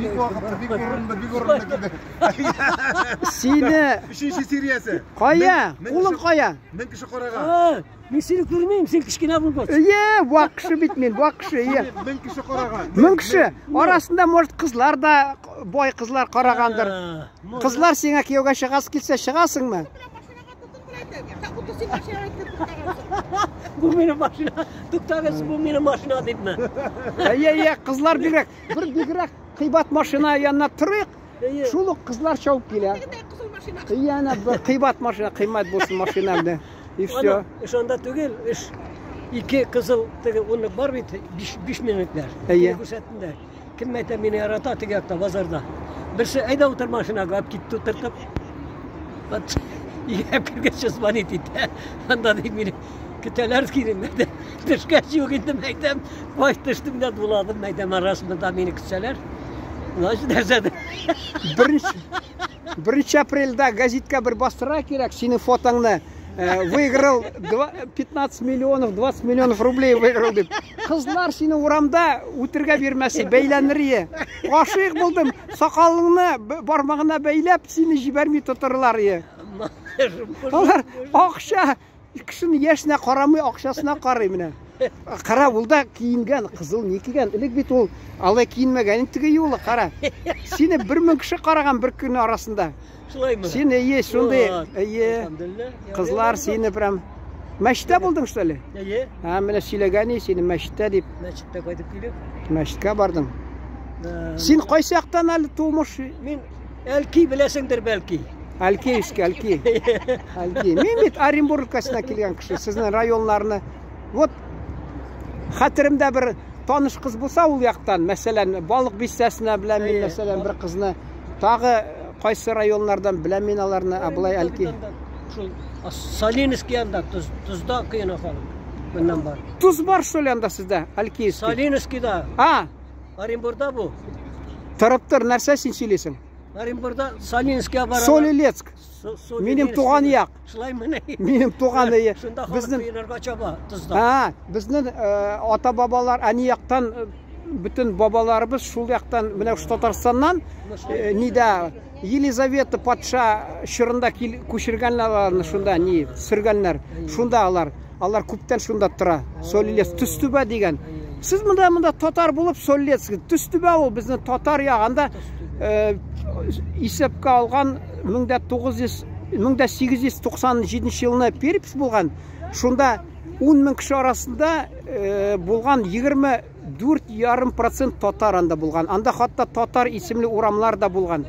Бик вакытлы, бик урынлы, бик урынлы килде. Сине Өченче сериясе. кая? Мең Кулың кеше- кая? 1000 кеше караган. А, мин сине күрмим, син кечкенә булгач. Ие, вак кеше бит мин, вак кеше, ие. 1000 кеше караган. 1000 кеше. Арасында, может, кызлар да, бай кызлар карагандыр. А, может. Кызлар сиңа кияүгә чыгасы килсә, чыгасыңмы? Как будто син машинага килеп туктагансың. Бу минем машина. Туктагыз, бу минем машина дипме? Әйе, әйе, кызлар бигрәк, бер бигрәк кыйбат машина янына торыйк. Әйе. Шул ук кызлар чабып килә. Тегендә кызыл машина. Әйе, әнә бер кыйбат машина, кыйммәт булсын машина менә. И все. Ана, эш анда түгел, эш ике кызыл теге унлык бар бит, 5 минутлар. Әйе. Күрсәттем дә. Кем әйтә мине ярата теге якта базарда. Берсе әйдә утыр машинага алып китте утыртып. Вот өйгә кергәч звонит итә. Анда ди мине көтәләр килен мәйтәм. Төшкәч юк инде мәйтәм. Баш төштем дә дуладым мәйтәм. Рас монда мине көтсәләр. Значит, нәрсәдер. Беренче апрельдә газетка бер бастыра кирәк синең фотоңны. Выиграл 15 миллионов, 20 миллионов рублей выиграл дип. Кызлар сине урамда үтергә бирмәсе, бәйләнер ие. Гашыйк булдым, сакалыңны бармагына бәйләп, сине җибәрми тотырлар ие. Алар акча, кешенең яшенә карамый, акчасына карый менә. Кара, ул да киенгән, кызыл ни кигән? Элек бит ул алай киенмәгән, теге юлы, кара. Сине 1000 кеше караган бер көн арасында. Шулаймы? Син әйе, шундый, Вот. әйе. Әлхәмдүлилләһ. Кызлар сине прям мәчеттә булдың, что ли? Әйе, Һа, менә сөйләгән и сине мәчеттә дип, мәчеттә кайтып килеп. мәчеткә бардың. Ә, Син кайсы яктан әле тумыш? Мин Әлки беләсеңдер бәлки. Әлкиевский, Әлки. Әлки. Мин бит Оренбург өлкәсенә килгән кеше, сезнең районнарны. Вот хәтеремдә бер таныш кыз булса ул яктан, мәсәлән, Балык бистәсенә беләм мин, Әйе. мәсәлән, бер кызны. Тагы кайсы районнардан беләм мин аларны, ә болай Әлки. Шул Салиновский анда тузда кыена халык. Моннан бар. Туз бар что ли анда сездә, Әлкиевский? Салиновскийда, А, Оренбургда бу. торып тор, нәрсә син сөйлисең? Оренбургда Салиновскийга баралар. Солилецк. Минем туган як. Шулаймы ни? Минем туган як. Шунда халык Безнең кыенырга чаба тузда. А, безнең ата бабалар әни яктан бөтен бабаларыбыз шул яктан, менә шу Татарстаннан, нидә Елизавета патша чорында күчергәннәр аларны шунда, ни, сөргәннәр. Шунда алар. Алар күптән шунда тора. Солилец Төстүбә дигән. Сез монда татар булып Солилец, Төстүбә ул безнең татар ягында исәпкә алган 1900 1897 елны перепись булган. Шунда 10 мең кеше арасында булган 24,5% татар анда булган. Анда хатта татар исемле урамнар да булган.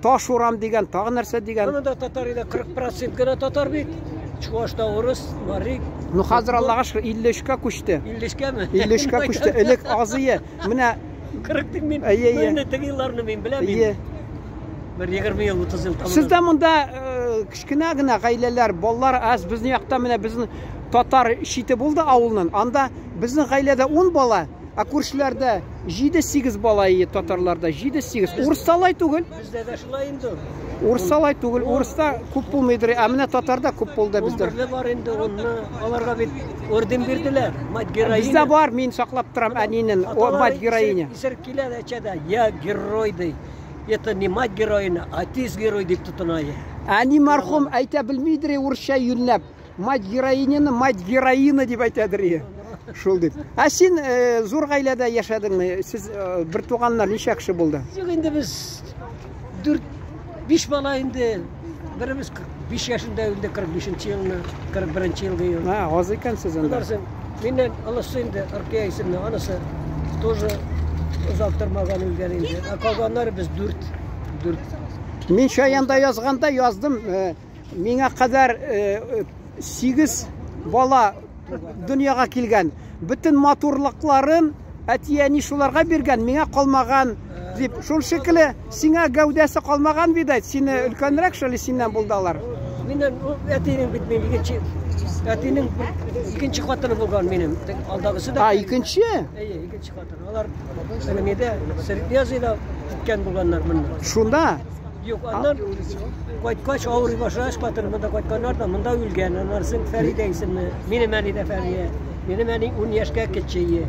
Таш урам дигән, тагы нәрсә дигән. Аны да татар иде 40% кенә татар бит. Чувашта урыс, мари. Ну хәзер Аллага шөкер 53-кә күчте. 53-кәме? 53-кә күчте. Элек азые. Менә 40 дип мин. Әйе, әйе. Менә теге елларны мин беләм. Әйе. Бер 20 ел, 30 ел тамам. Сездә монда кечкенә генә гаиләләр, балалар аз. Безнең якта менә безнең татар чите булды авылның. Анда безнең гаиләдә 10 бала, ә күршеләрдә 7-8 бала ие татарларда 7-8. Урыста алай түгел. Бездә дә шулай инде. Урыста алай түгел. Урыста күп булмыйдыр. Ә менә татарда күп булды бездә. 11 бар инде, онны аларга бит орден бирделәр. Мать героиня. Бездә бар, мин саклап торам әнинең, о, мать героиня. Исер килә дә әйтә дә, я герой ди. Это не мать героиня, отец герой дип тотына. Әни мәрхүм әйтә белмидер урысча юньләп. Мать героиняны мать героина дип әйтәдер. Шул дип. Ә син зур гаиләдә яшәдеңме? Сез бер туганнар ничә кеше булды? Юк инде без 4-5 бала инде. Беребез 5 яшендә үлде, 45 елны, 41 елгы ел. Ha, аз икәнсез инде. Аннан миннән олысы инде Ркия исемле, анысы тоже озак тормаган үлгән инде. Ә калганнары без 4. 4. Мин Чаянда язганда яздым, миңа кадәр 8 бала дөньяга килгән. Бөтен матурлыкларын әти-әни шуларга биргән, миңа калмаган дип. Шул шикелле сиңа гәүдәсе калмаган бит, сине өлкәнрәк шул синнән булды алар. Миннән әтинең бит мин икенче, әтинең икенче хатыны булган минем. Алдагысы да. А, икенче? Әйе, икенче хатыны. Алар нидә, Среднеазиядә киткән булганнар моннан. Шунда? Юк, аннан кайткач авырый башлагач хатыны монда кайтканнар да монда үлгән. Аннан соң Фәридә исемле. Минем әни дә Фәрия. Минем әни 10 яшькә кече.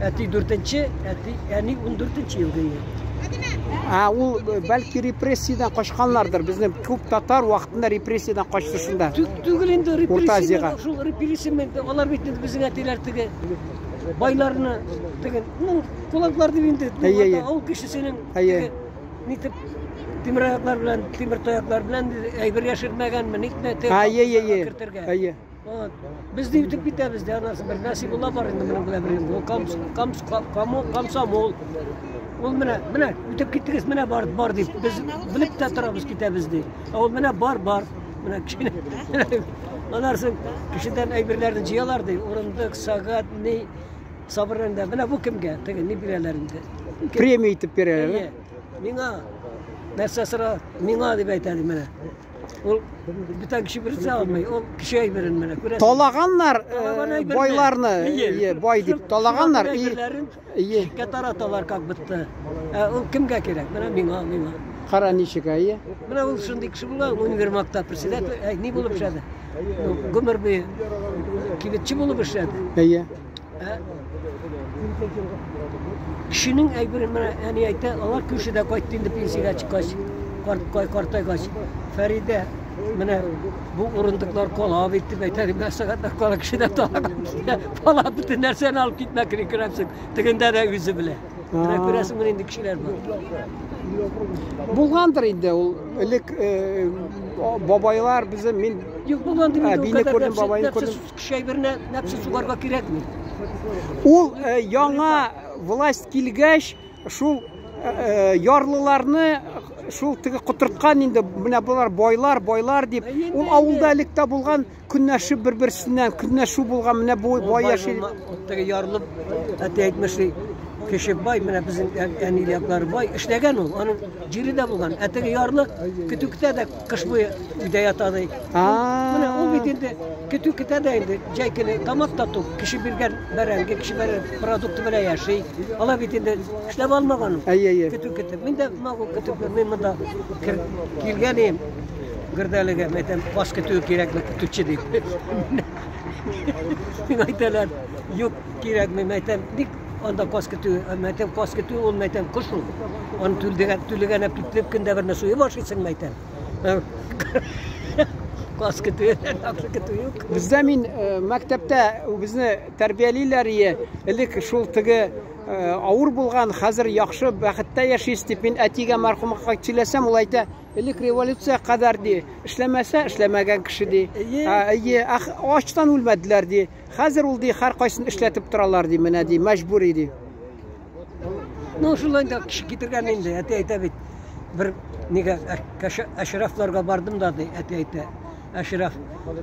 Әти 4-нче, әти әни 14-нче елгы. Ә ул бәлки репрессиядән качканнардыр. Безнең күп татар вакытында репрессиядән качты шунда. Түгел инде Урта Азиягә. репрессия, шул репрессия мен алар бит инде безнең әтиләр теге байларны теге, ну, кулаклар дип инде, ну, Әйе, әйе. авыл кешесенең Әйе. теге нитеп тимер аяклар белән, тимер таяклар белән әйбер яшермәгәнме, нитме теге Әйе, әйе, әйе. кертергә. Әйе. Вот. Без дә үтеп китәбез дә, аннан соң бер Насибулла бар инде моның белән бер инде. Ул кам, кам, камо, комсомол. Ул менә, менә үтеп киттегез, менә бар, бар дип. Без белеп тә торабыз китәбез ди. Ә ул менә бар, бар. Менә кешене. Аннан соң кешедән әйберләрне җыялар ди. Урындык, сәгать, ни сабыр инде. Менә бу кемгә? Теге ни бирәләр инде. Кем? Премия итеп бирәләр. Әйе. Миңа нәрсә сора, миңа дип әйтә ди менә. Ул бүтән кеше берсе алмый. Ул кеше әйберен менә күрәсең. Талаганнар Талаган әйберне. байларны, Әйе. әйе, бай дип талаганнар. Шул И, әйберләрен әйе. читкә тараталар как будто. Ә ул кемгә кирәк? Менә миңа, миңа. Кара ничек, әйе. Менә ул шундый кеше булган, универмагта председатель, әй, ни булып эшләде? Ну, гомер буе кибетче булып эшләде. Әйе. Ә? Кешенең әйберен менә әни әйтә, алар күршедә кайтты инде пенсиягә чыккач, карт кай картайгач. Фәридә, менә бу урындыклар кала бит дип әйтә, менә сәгатьләр кала кешедә талаган. Бала бөтен нәрсәне алып китмәк керәсең. Тегендә дә үзе белә. Менә күрәсең, менә инде кешеләр бар. Булгандыр инде ул элек бабайлар безне мин Юк булган дип инде ул Әбине кадәр күрдем, нәфсе- бабайны нәфсе күрдем. Кеше әйберенә нәфсе сугарга кирәкми. Ул яңа власть килгәч, шул ярлыларны шул теге котырткан инде, менә болар байлар, байлар дип. Әйе, Ул инде, авылда инде. элек тә булган көнләшеп бер-берсеннән, көнләшү булган, менә бу Ул бай бай яши. булма- ул теге ярлы әти әйтмешли, кеше бай, менә безнең әни яклары бай, эшләгән ул, аның җире дә булган. Ә теге ярлы көтү көтә дә кыш буе өйдә ята ди. Менә ул бит инде көтү көтә дә инде җәй көне тамак та тук, кеше биргән бәрәңге, кеше бәрәңге продукты белән яши. Алар бит инде эшләп алмаган ул. Әйе, әйе. Көтү көтеп. Мин дә могу көтү, мин монда килгән идем. Гөрдәлегә, әйтәм, баш көтүе кирәкме көтүче дип. Миңа әйтәләр, юк, кирәкме, мин әйтәм, ник анда каз көтүе, мин әйтәм, каз көтүе ул, мин әйтәм, кош ул. Аны түлегән, түлегән китеп көндә берне суеп ашыйсың, мин әйтәм. Каз көтүе, яхшы көтү юк. Бездә мин мәктәптә безне тәрбиялиләр ие, элек шул теге авыр булган, хәзер яхшы бәхеттә яшисез дип мин әтигә мәрхүмгә кайтып сөйләсәм, ул әйтә, элек революция кадәр ди, эшләмәсә эшләмәгән кеше ди. Әйе. Әйе, ачтан үлмәделәр ди. Хәзер ул ди һәркайсын эшләтеп торалар ди, менә ди, мәҗбүри ди. Ну, шулай да кеше китергән инде, әти әйтә бит. Бер нигә Әшрафларга бардым да ди, әти әйтә. Әшраф,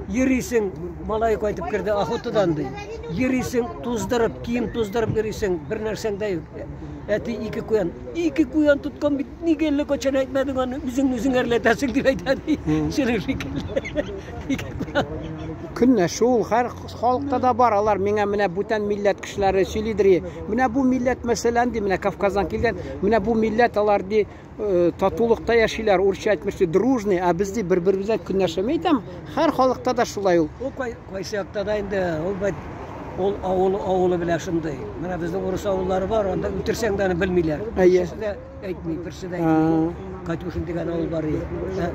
йөрисең, малай кайтып керде охотадан ди. Йөрисең, туздырып, кием туздырып йөрисең, бер нәрсәң дә юк. Әти ике куян, ике куян тоткан бит, нигә әллә кайчан әйтмәдең аны, үзең үзең әрләтәсең дип әйтә ди. Синең шикелле. Ике куян. Көнләшү ул һәр халыкта да бар. Алар миңа менә бүтән милләт кешеләре сөйлидер. Менә бу милләт мәсәлән ди, менә Кавказдан килгән, менә бу милләт алар ди татулыкта яшиләр, урысча әйтмешли дружный, ә без ди бер-беребездән көнләшәм әйтәм. Һәр халыкта да шулай ул. Ул кайсы якта да инде, ул бит ул авыл авылы белән шундый. Менә безнең урыс авыллары бар, анда үтерсәң дә аны белмиләр. Әйе. Берсе дә әйтми, берсе дә әйтми. Катюшин дигән авыл бар иде.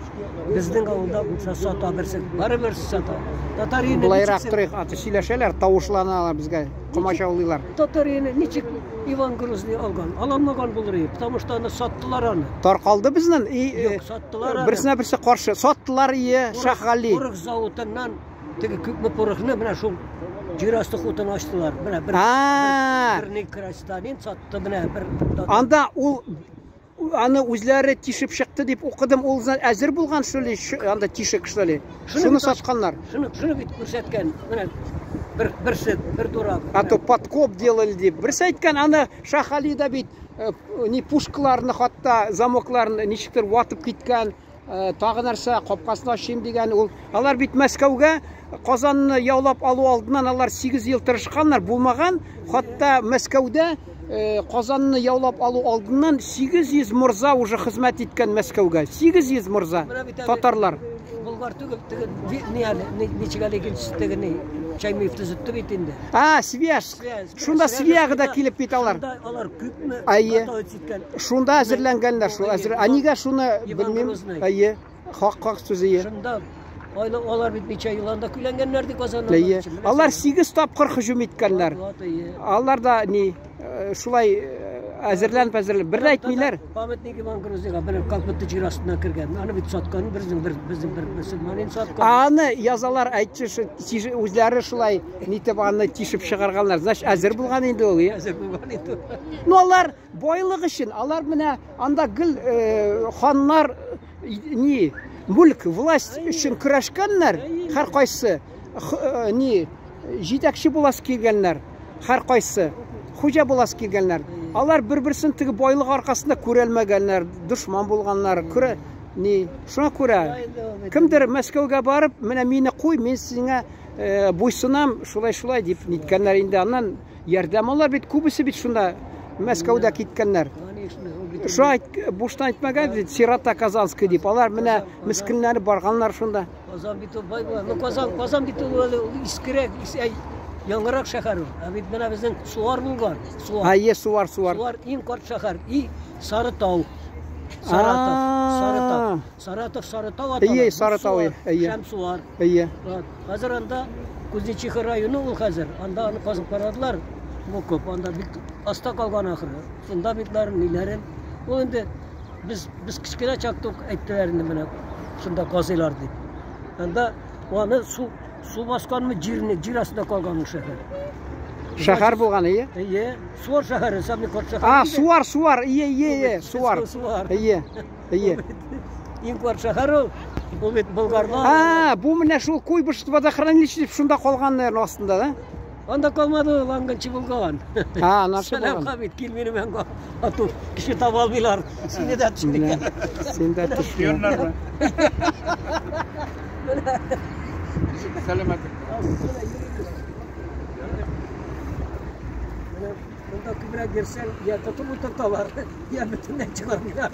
Безнең авылда булса сата берсе, барыбер сата. Татар ене Былайрак ничек торыйк, аты сөйләшәләр, тавышланалар безгә, комачаулыйлар. Татар ене ничек Иван Грозный алган? Ала алмаган булыр иде, потому что аны саттылар аны. Таркалды безнең и Юк, саттылар аны. берсенә берсе каршы. Саттылар ие Шаһгали. Порох заводыннан теге күпме порохны менә шул җир асты хутын ачтылар. Менә бер бер ни крестьянин сатты менә бер татар. Анда ул аны үзләре тишеп чыкты дип укыдым. Ул әзер булган что ли, анда тишек что ли? Шуны сатканнар. Шуны бит күрсәткән. Менә бер берсе бер дурак. А то подкоп делали дип. Берсе әйткән, аны Шаһгали да бит ни пушкаларны хатта замокларын ничектер ватып киткән, тагы нәрсә капкасын ачыйм дигән ул. Алар бит Мәскәүгә Казанны яулап алу алдыннан алар 8 ел тырышканнар, булмаган. Хатта Мәскәүдә Казанны яулап алу алдыннан 800 морза уже хезмәт иткән Мәскәүгә. 800 морза Менә бит әле татарлар. Болгар түгел, теге ни әле, ничек әле икенчесе теге ни? Шәймиев төзетте бит инде. А, Свияжск. Шунда Свиягада килеп бит алар. Шунда алар күпме Әйе. готовить иткән. Шунда әзерләнгәннәр шул. Әзер. А нигә шуны Иван белмим. Грозный. Әйе. Хак хак сүзе. Әйе. Шунда айлы алар бит ничә ел анда көйләнгәннәр ди Казаннан. Әйе. Алар 8 тапкыр һөҗүм иткәннәр. Алар да ни шулай әзерләнеп әзерләнеп бер дә әйтмиләр. Памятник Иван Грозныйга бер как будто җир астына кергән. Аны бит саткан безнең бер безнең бер мөселманин саткан. Аны язалар әйтче үзләре шулай нитеп аны тишеп чыгарганнар. Значит, әзер булган инде ул. Иә? Әзер булган инде. Ну алар байлык өчен, алар менә анда гел ханнар ни мүлк, власть өчен көрәшкәннәр, һәркайсы ни җитәкче буласы килгәннәр, һәркайсы хуҗа буласы килгәннәр. Алар бер-берсен теге байлык аркасында күрәлмәгәннәр, дошман булганнар, күрә ни шуңа күрә кемдер Мәскәүгә барып, менә мине куй, мин сиңа буйсынам, шулай-шулай дип ниткәннәр инде. Аннан ярдәм алар бит күбесе бит шунда Мәскәүдә киткәннәр. Конечно, ул бит Шулай буштан әйтмәгән бит, Сирота Казанская дип. Алар менә мескеннәре барганнар шунда. Казан бит ул бай була. Ну Казан, Казан бит ул әле ул искерәк, яңарак шәһәр ул. Ә бит менә безнең Суар булган. Суар. Әйе, Суар, Суар. Суар иң карт шәһәр. И Сарытау. Саратов, Сарытау. Саратов, Сарытау атала. Әйе, Сарытау, әйе. Шәмсуар. Әйе. Вот. Хәзер анда Кузнечиха районы ул хәзер. Анда аны казып карадылар. Бу күп. Анда бик аста калган ахыры. Фундаментларын, ниләрен. Ул инде без кечкенә чакта ук әйттеләр инде менә шунда казыйлар дип. Анда аны су басканмы җирне, җир астында калган ул шәһәр. Шәһәр булган, әйе? Әйе, Суар шәһәре, самый карт шәһәр. А, Суар, Суар, әйе, әйе, әйе, Суар. Суар. Әйе, әйе. Иң карт шәһәр ул. Ул бит болгарлар. А, бу менә шул Куйбышев водохранилище дип шунда калган, наверное, астында, да? Анда калмады, ул ангынчы булган. А, анасы Сәлам булган. бит, кил минем янга. Ату, кеше таба алмыйлар. Сине дә төшергән. Син дә төшергән. Сәламәтлек. Монда күбрәк йөрсәң, я тотып утырталар, я бөтенләй чыгармыйлар.